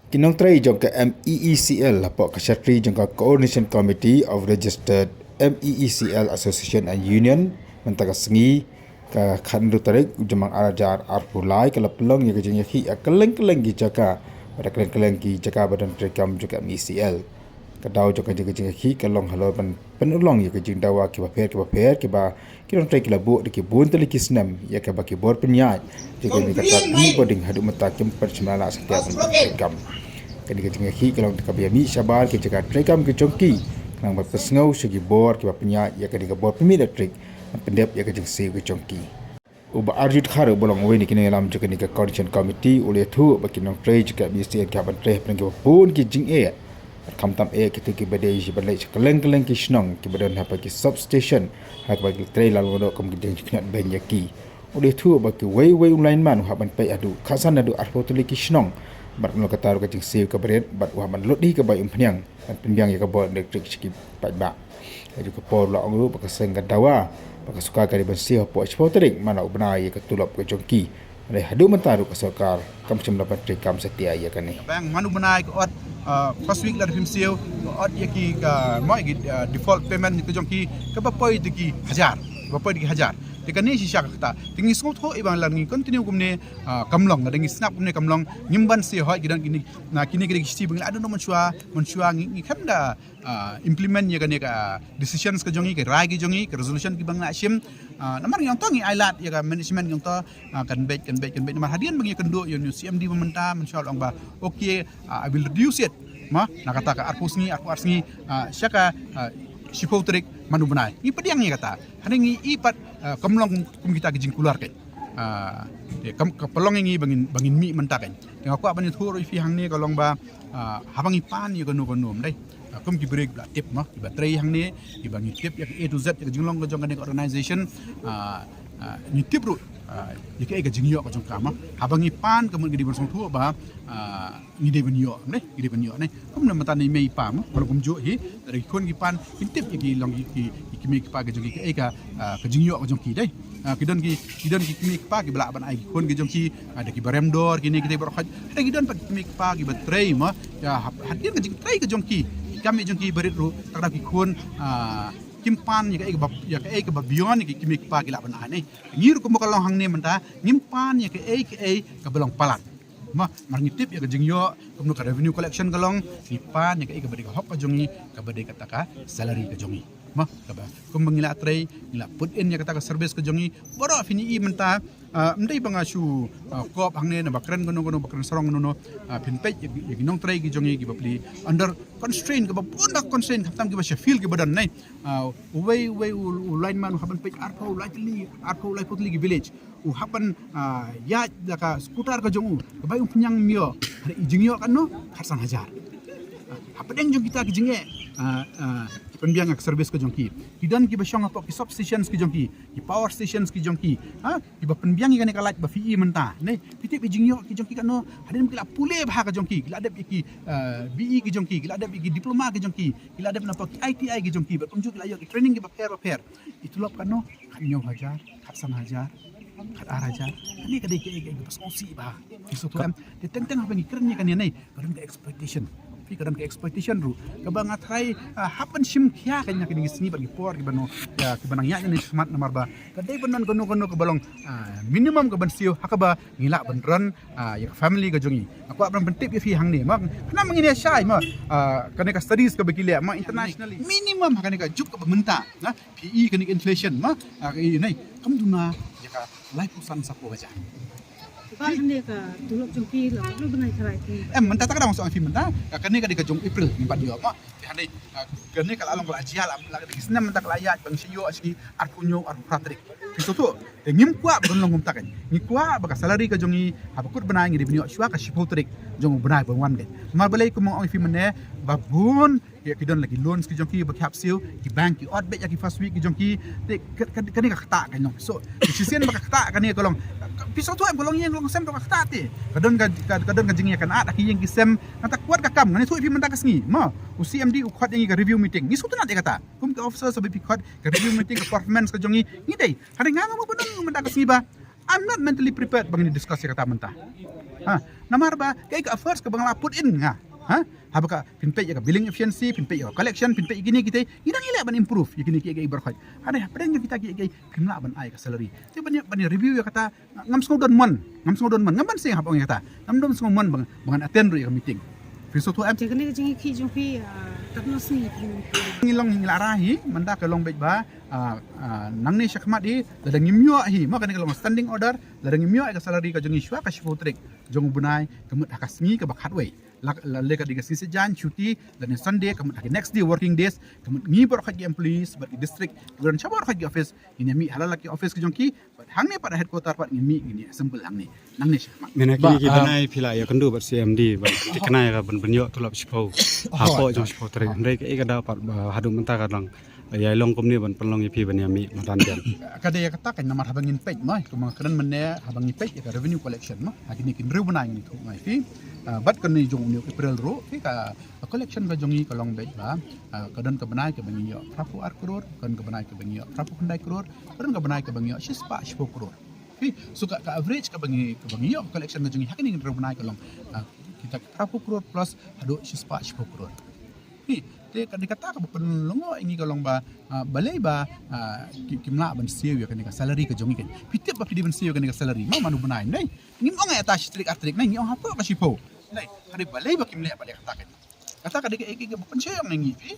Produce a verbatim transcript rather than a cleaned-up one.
Ki nongtrei jong ka M E E C L hapoh ka shatri jong ka Coordination Committee of Registered M E E C L Association and Union mynta ka sngi ka khatndu tarik u Jymmang ar hajar arphew lai ka la pynlong ïa ka jingïakhih ïa kylleng kylleng ki jaka bad kylleng kylleng ki jaka ba don treikam jong ka M E E C L. Ka daw jong ka jingïakhih ka long halor ban pynurlong ïa ka jingdawa kiba pher kiba pher kiba ki nongtrei ki la buh da ki bun tylli ki snem ïa kaba ki bor pynïaid. Jong ka jingkata ki bording haduh mynta kim pat shym la lah satia ban treikam. Kane ka jingïakhih ka long kaba ïa mih shabar ki jaka treikam ki jong ki khnang ban pynsngew sha ki bor kiba pynïaid ïa kane ka bor pynmih electric ban pyndep ïa ka jingsiew ki jong ki. U Bah Arjun Khare uba long uwei na ki nongïalam jong kane ka Coordination Committee u la ïathuh ba ki nongtrei jong ka M E E C L ki hap ban trei hapdeng kiba bun ki jingeh. Bad khamtam eh kito kiba dei ban leit sha kylleng kylleng ki shnong kiba don hapoh ki substation ha kaba ki trei la long kum ki jingkhniot beiñ ïa ki. U la ïathuh ba kiwei wei u lineman u hap ban peit haduh khatsan haduh arphew tylli ki shnong. Bad kata ruh ka jingsiew kaba rit bad u hap ban lut hi ka bai umphniang ban pynbiang ïa ka bor electric sha ki paidbah. Haduh ka por la ong ruh ba ka seng ka dawa ba ka sorkar ka dei ban siew hapoh shiphew tarik man la u bnai ïa ka tulop ka jong ki. Hynrei haduh mynta ruh ka sorkar kam shym la ban treikam satia ïa kane. Bang man u bnai ka ot, ah, first week la da phim siew, ka ot ïa ki ka mo ïa ki, ah, default payment ka jong ki kaba poi da ki hajar, kaba poi da ki hajar. Te kane shisha kata te ngi sngewthuh ïa ba la ngi continue kumne, ah, kam long, la da ngi sngap kumne kam long, ngim ban siew hoi ki don kine, na kine ki dei ki shisha ba ngi la don mynshuwa, mynshuwa ngi, ngi khlem da ah, implement ïa kane ka decisions ka jong ngi, ka rai ki jong ngi, ka resolution kiba ngi la shim. Ah, namar ngi ong to ngi ai lad ïa ka management ngi ong to, ah, kan beit, kan beit, kan beit. Namar hadien ba ngi ïakynduh ïa u C M D ba mynta, mynshuwa u la ong ba, okay, ah, I will reduce it. Ma, na kata ka arphew sngi, arphew ar sngi, ah, sha ka, ah, shiphew tarik man u bnai. Ngi pdiang ïa kata. Hangne ngi i pat, ah, kam long kum kita ki jingkular kein. Ah, te kam ka pynlong ïa ngi ba ngin, ba ngin mih mynta kein. Te nga kwah ban ïathuh ruh ïa phi hangne ka long ba, ah, haba ngi pan ïa kano kano, ym dei. Ah, kum ki briew ba la tip mo, kiba trei hangne, kiba ngi tip ïa ka A to Z ïa ka jinglong ka jong kane ka organization, ah, ah, ngi tip ruh, ah, ïa kaei ka jingïoh ka jong ka mo. Haba ngi pan ka mut ngi dei ban sngewthuh ba, ah, ngi dei ban ïoh, ne, ngi dei ban ïoh, ne. Kum na mynta ne mei pa mo, ka long kumjuh hi, lada ki khun ki pan, kin tip ïa ki long ki, ki, ki kmie ki kpa ki jong ki kaei ka, ah, ka jingïoh ka jong ki dei. Ah, ki don ki, ki don ki kmie ki kpa kiba lah ban ai ki khun ki jong ki, ah, da kiba rem dor kine kitei baroh khoit. Te ki don pat ki kmie ki kpa kiba trei mo, ïa, hap, hadien ka jingtrei ka jong ki, ki kam ïa jong ki ba rit ruh, te lada ki khun, ah, kim pan ïa kaei kaba, ïa kaei kaba beyond ïa ki kmie ki kpa ki lah ban ai ne. Ngi ruh kumba ka long hangne mynta, ngim pan ïa kaei kaei kaba long palat. Mo, mar ngi tip ïa ka jingïoh, kumno ka revenue collection ka long, ngi pan ïa kaei kaba dei ka hok ka jong ngi, kaba dei kata ka salary ka jong ngi. Mo, kaba, kumba ngi la trei, ngi la put in ïa kata ka service ka jong ngi, baroh phin i mynta, ah, ym dei ba nga shu, ah, kop hangne na ba kren kano kano, ba kren sarong kano kano, ah, phin peit ïa, ïa ki nongtrei ki jong ngi kiba plie under constraint, kaba bun da constraint, khamtam kiba sha field kiba don ne. Ah, uwei, uwei, u, u lineman u hap ban peit arphew lai tylli, arphew laiphew tylli ki village. U hap ban, ah, ïaid da ka scooter ka jong u, ka bai umphniang ym ïoh, hynrei i jingïoh katno, khatsan hajar. Ah, hapdeng jong kita ki jingeh, ah, ah, ki pynbiang ïa ka service ka jong ki. Ki don kiba shong hapoh ki substations ki jong ki, ki power stations ki jong ki. Ha, kiba pynbiang ïa kane ka light ba phi i mynta. Ne, phi tip i jingïoh ki jong ki katno, hadien ba ki la pule bha ka jong ki, ki la dep ïa ki, ah, B E ki jong ki, ki la dep ïa ki diploma ki jong ki, ki la dep na poh ki I T I ki jong ki, bad kumjuh ki la ïoh ki training kiba pher ba pher. I tulop katno, khathynñiew hajar, khatsan hajar, khatar hajar. Kane ka dei kaei kaei kaba sngewsih bha. Ki sngewthuh em. Te teng teng haba ngi kren ïa kane ne, ka don ka exploitation. Phi, ka don ka exploitation ruh. Kaba nga tharai, ah, hap ban shim khia kane ha kine ki sngi bad ki por kiba nang, ïa, kiba nang ïaid ne shakhmat namar ba ka dei ban don kano kano kaba long, ah, minimum kaban siew ha kaba ngi lah ban run, ah, ïa ka family ka jong ngi. Nga kwah ban pyntip ïa phi hangne mo. Khnang ba ngin ïa shai mo, ah, kane ka studies kaba ki leh mo internationally. Minimum ha kane ka juk kaba mynta. Na, P E kane ka inflation mo, ah, ka E U nei, kam duna ïa ka laiphew san saphew hajar. Ba hangne ka tulop jong ki la lu bnai tharai ki. Em, mynta ta ka dang song phi mynta, ka kane ka dei ka jong April, ngim pat ïoh mo. Te hangne, ah, kane ka la long ka la jia la, la ka dei ki snem mynta ka la ïaid ba ngi shu ïoh sha ki arphew hynñiew, arphew phra tarik. Phi sngewthuh, te ngim kwah ba kan long kumta kan. Ngi kwah ba ka salary ka jong ngi, haba kut bnai ngi dei ban ïoh shuwa ka shiphew tarik jong u bnai ba wan kan. Namar balei kumba nga ong ïa phi mynne, ba bun Ki, ki don la ki loans ki jong ki ba ki hap siew, ki bank ki ot beit ïa ki first week ki jong ki. Te ka, ka, kane ka ktah ka long. So, shisien ba ka ktah kane ka long. Phi sngewthuh em, ka long ïing ka long sem ka ktah te. Ka don ka, ka, ka don ka jingïakynad ha ki ïing ki sem. Nangta kwah ka kam, nga ïathuh ïa phi mynta ka sngi. Mo, u C M D u khot ïa ngi ka review meeting. Ngi sngewtynnat ïa kata. Kum ka officer sa ba phi khot ka review meeting ka performance ka jong ngi. Ngi dei. Hynrei nga nga mo ba don mynta ka sngi ba I'm not mentally prepared ba ngin discuss ïa kata mynta. Ha, namar ba kaei ka efforts kaba nga la put in nga. Ha, haba ka phin peit ïa ka billing efficiency, phin peit ïa ka collection, phin peit ïa kine kita, ngi dang ïaleh ban improve ïa kine kiei kiei baroh khoit. Hynrei hapdeng jong kita kiei kiei phim lah ban ai ka salary. Te ban ïa, ban ïa review ïa kata, ngam sngew don mon, ngam sngew don mon, ngam ban sngewthuh hapdeng ïa kata. Ngam don sngew mon ba ngan attend ruh ïa ka meeting. Phi sngewthuh em? Te kane ka jingïakhih jong phi, ah, katno sngi phi? Ngi long ngi la ra hi, mynta ka long beit ba, ah, ah, nangne shakhmat hi, lada ngim ïoh hi, ma kane ka long standing order, lada ngim ïoh ïa ka salary ka jong ngi shuwa ka shiphew tarik jong u bnai, ka mut ha ka sngi kaba khatwei. La, la, lada ka dei ka sngi Saitjaiñ, shuti, lane Sunday, ka mut ha ka next day working days, ka mut ngi baroh khoit ki employees bad ki district, ki don shabaroh khoit ki office, ngin ïa mih ha la ki office ki jong ki, bad hangne pat ha headquarter pat ngin mih, ngin ïa assemble hangne. Nangne shakhmat. Mynta kine ki bnai phi la ïakynduh bad C M D ban thikna ïa ka ban, ban ïoh tulop shiphew hapoh jong shiphew tarik. Hynrei kaei ka daw pat ba haduh mynta ka long ïa long kumne ban pynlong ïa phi ban ïa mih madan jan? Ka dei ïa kata ka namar haba ngin peit mo, kumba nga kren mynne, haba ngin peit ïa ka revenue collection mo, ha kine ki hynriew bnai ngi thuh ngai phi, ah, bad kane jong u April ruh phi, ka, ka collection ka jong ngi ka long beit ba, ah, ka don ka bnai kaba ngi ïoh phraphew ar klur, ka don ka bnai kaba ngi ïoh phraphew khyndai klur, ka don ka bnai kaba ngi ïoh shispah shiphew klur. Phi, so ka, ka average kaba ngi, kaba ngi ïoh collection ka jong ngi ha kine ki hynriew bnai ka long, ah, kita ki phraphew klur plus haduh shispah shiphew klur. Phi, te ka dei kata kaba pynlong ïa ngi ka long ba, ah, balei ba, ah, ki, kim lah ban siew ïa kane ka salary ka jong ngi kein. Phi tip ba phi dei ban siew ïa kane ka salary ma, man u bnai, ne? Ngim ong ïa ta shi tarik ar tarik, ne? Ngi ong hapoh ka shiphew. Ne? Hynrei balei ba kim leh pat ïa kata kein. Kata ka dei kaei kaei kaba pynshai ïa ngi phi.